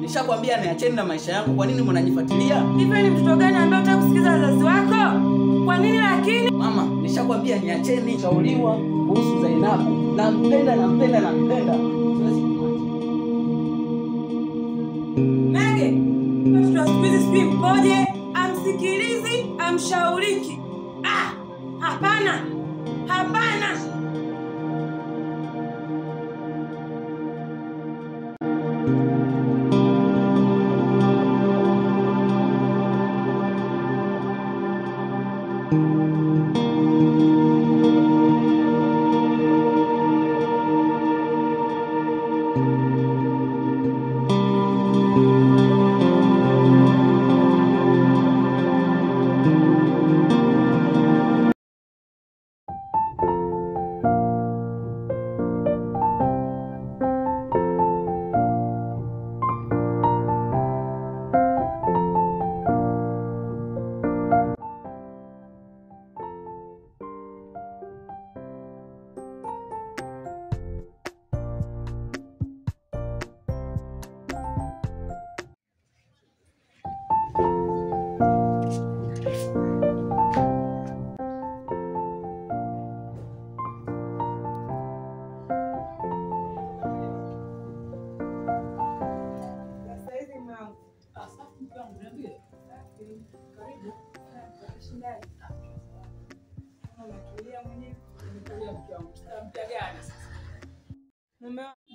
Nishakwambia niacheni na maisha yangu, kwa nini mnanifuatilia? Hivi ni mtoto gani ambaye hutaki kusikiza wazazi wako? Kwa nini lakini? Mama, nishakwambia niacheni. Shauriwa kuhusu Zainabu. Nampenda, nampenda, nampenda. Siwezi kumwacha. Mege, mtoto wa siku hizi sijui mpoje, amsikilizi, amshauriki. Ah, hapana. Hapana.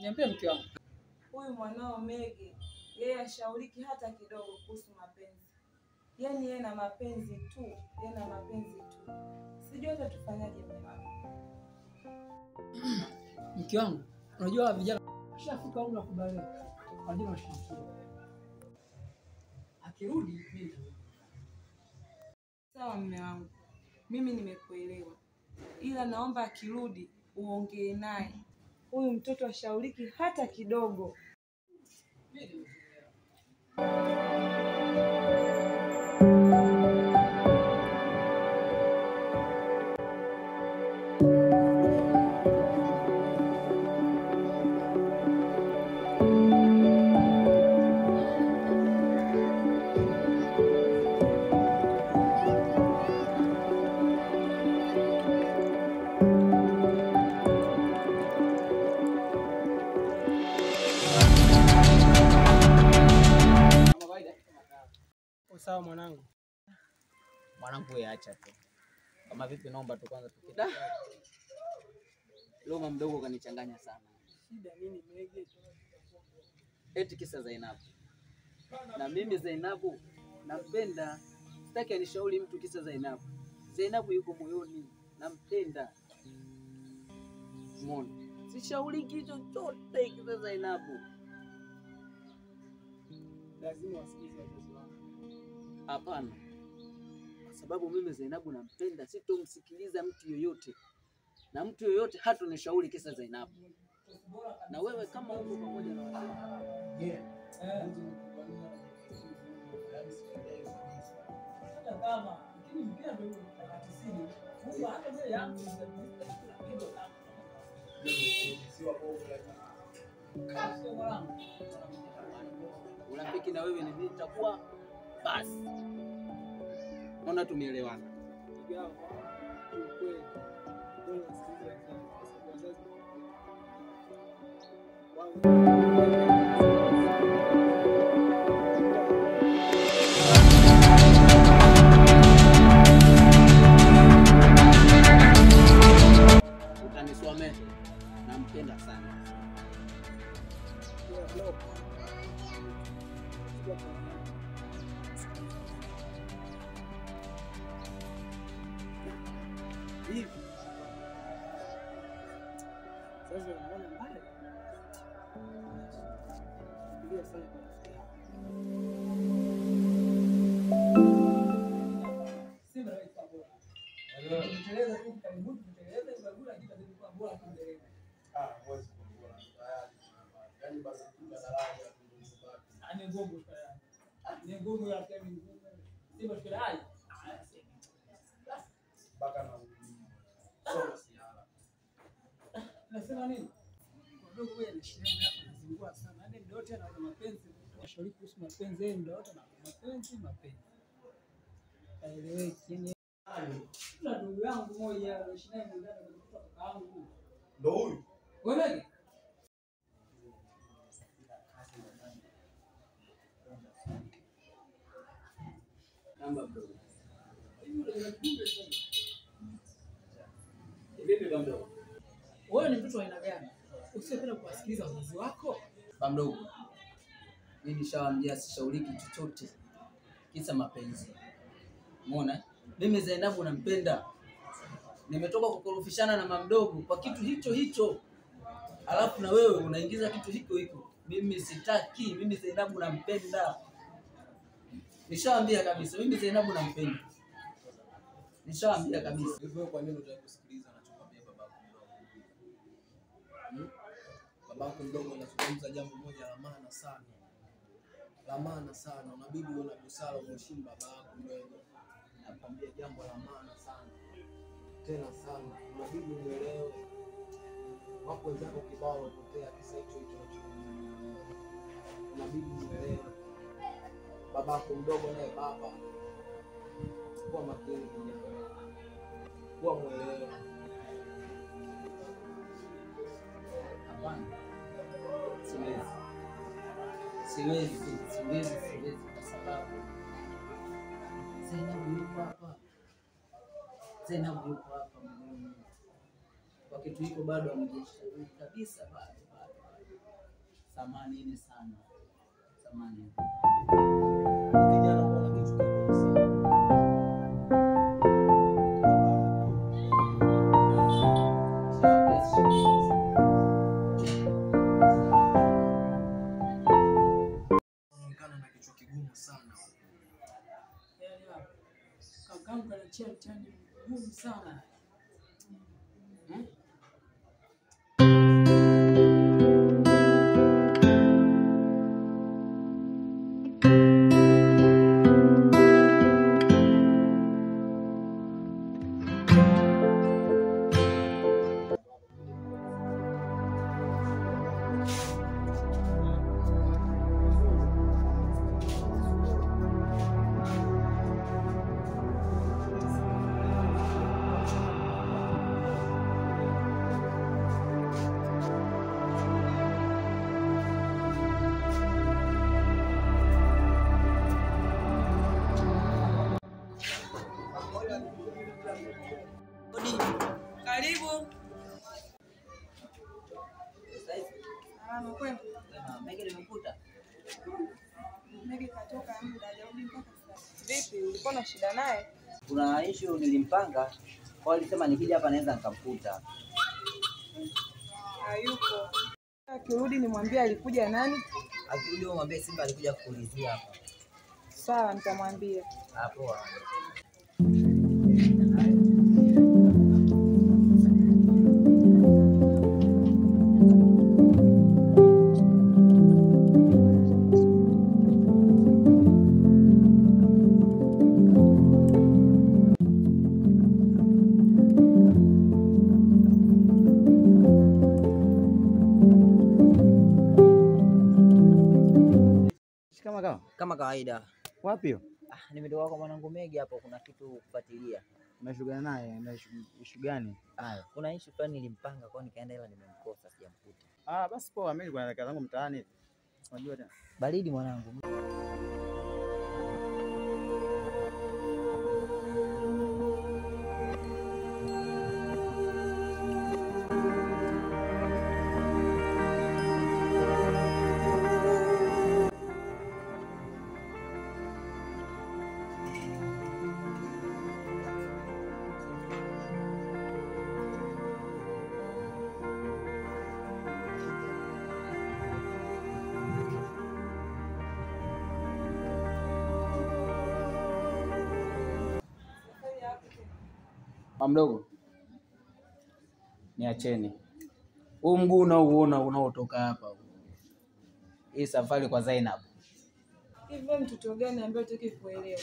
Niambie mke wangu. Huyu mwanao Mege, yeye ashauriki hata kidogo kuhusu mapenzi. Yaani yeye na mapenzi tu, yeye na mapenzi tu. Sijui hata tufanyaje mume wangu. Mke wangu, unajua vijana washafika umri wa kubalika. Wengine washakuwa. Akirudi mimi nitaona. Sawa mume wangu. Mimi nimekuelewa. Ila naomba akirudi uongee naye. Huyu mtoto ashauriki hata kidogo. Sawa mwanangu. Mwanangu wewe acha tu. Kama vipi naomba tu kwanza tuketi. Leo mama mdogo kanichanganya sana. Shida nini Mege? Eti kisa Zainabu. Na mimi Zainabu nampenda. Sitaki anishauri mtu kisa Zainabu. Zainabu yuko moyoni, nampenda. Muone. Sishauri kitu chochote kisa Zainabu. Lazima wasikize wazazi wako. Hapana. Kwa sababu mimi Zainabu nampenda, sitomsikiliza mtu yoyote. Na mtu yoyote hatonishauri kisa Zainabu. Na wewe kama uko pamoja na watu. Yeah. Hata kama lakini mpira ndio 90. Mungu hata mbele yangu urafiki na wewe ni mimi nitakuwa basi. Naona tumeelewana. Utanisamehe. Nampenda sana. Hivi sasa unaona mbaya. Fikiria sana kwa rafiki yako. Simba ilikuwa bora. Kuteleza tu karibuni, kuteleza ibagula kitu kilikuwa bora kuteleza. Ah, huwezi kuwa bora. Yaani basi kuta daraja tu. Ni ngumu tayari. Ni ngumu ya ni ngumu. Simba tukelai. Baka na sio siala. Nasema nini? Wadogo wewe anashinda hapa anazingua sana. Yaani ndio wote anaona mapenzi. Washauri kuhusu mapenzi, yeye ndio wote na mapenzi mapenzi. Haeleweki yani. Kuna ndugu yangu mmoja anaishi naye nyumbani, mtoto wa kaka yangu. Ndio huyu. Wewe Mege? Namba mdogo. Hivi unajua kiumbe sana. Vipi ba mdogo? Wewe ni mtoto wa aina gani? Usiyependa kuwasikiliza wazazi wako? Ba mdogo. Mimi nishawaambia sishauriki chochote kisa mapenzi. Umeona? Mimi Zainabu nampenda. Nimetoka kukorofishana na mamdogo kwa kitu hicho hicho. Alafu na wewe unaingiza kitu hiko hiko. Mimi sitaki, mimi Zainabu nampenda. Nishawaambia kabisa, mimi Zainabu nampenda. Nishawaambia kabisa. Hivyo kwa nini hutaki kusikiliza anachokwambia babako mdogo? Babako mdogo anazungumza jambo moja la maana sana. La maana sana. Unabidi uwe na busara umheshimu babako mdogo. Anakwambia jambo la maana sana. Tena sana. Unabidi umuelewe. Wako wenzako kibao wamepotea kisa hicho hicho anachozungumza. Unabidi umuelewe. Babako mdogo naye baba. Kuwa makini kijana. Kuwa mwelewa. Hapana. Siwezi. Siwezi, siwezi, siwezi kwa sababu Zainabu yuko hapa. Zainabu yuko hapa mwenyewe. Kwa kitu hiko bado hamjashauri kabisa bado bado. Samanini sana. Samanini. Kijana mbona kitu kigumu sana. Anaonekana na kichwa kigumu sana. Yaani hapa kakangu kaniachia mtihani mgumu sana. Karibu. Salama kwema? Mege nimekuta. Mege katoka muda hajarudi mpaka sasa. Vipi, ulikuwa na shida naye? Kuna issue nilimpanga, kwa alisema nikija hapa naweza nikamkuta. Hayupo. Akirudi nimwambie alikuja nani? Akirudi wewe mwambie Simba alikuja kukulizia hapa. Sawa, nitamwambia. Hapo. Kama kawaida. Wapi hiyo? Ah, nimetoka kwa mwanangu Megi hapo, kuna kitu kufuatilia. Unashughulika naye na issue gani? Ah, kuna issue fulani nilimpanga kwa nikaenda ila nimemkosa, sijamkuta. Ah, basi poa, mimi nilikuwa na kazi zangu mtaani. Unajua tena. Baridi mwanangu. Mdogo, niacheni huu mguu unaouona unaotoka hapa, hii safari kwa Zainab. Hivyo mtoto gani ambaye hutaki kuelewa?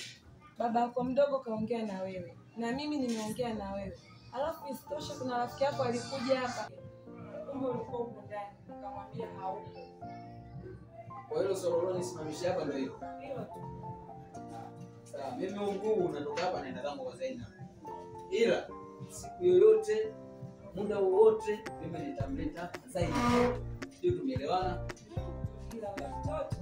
Baba yako mdogo kaongea na wewe na mimi nimeongea na wewe, alafu isitoshe kuna rafiki yako alikuja hapa, kumbe ulikuwa uko ndani, nikamwambia haupo. Kwa hiyo swala ulilonisimamisha hapa ndio hilo. Hilo tu. Sawa, mimi huu mguu unatoka hapa naenda zangu kwa Zainab. Ila siku yoyote muda wowote mimi nitamleta Zainab. Sio, tumeelewana? Ila wewe mtoto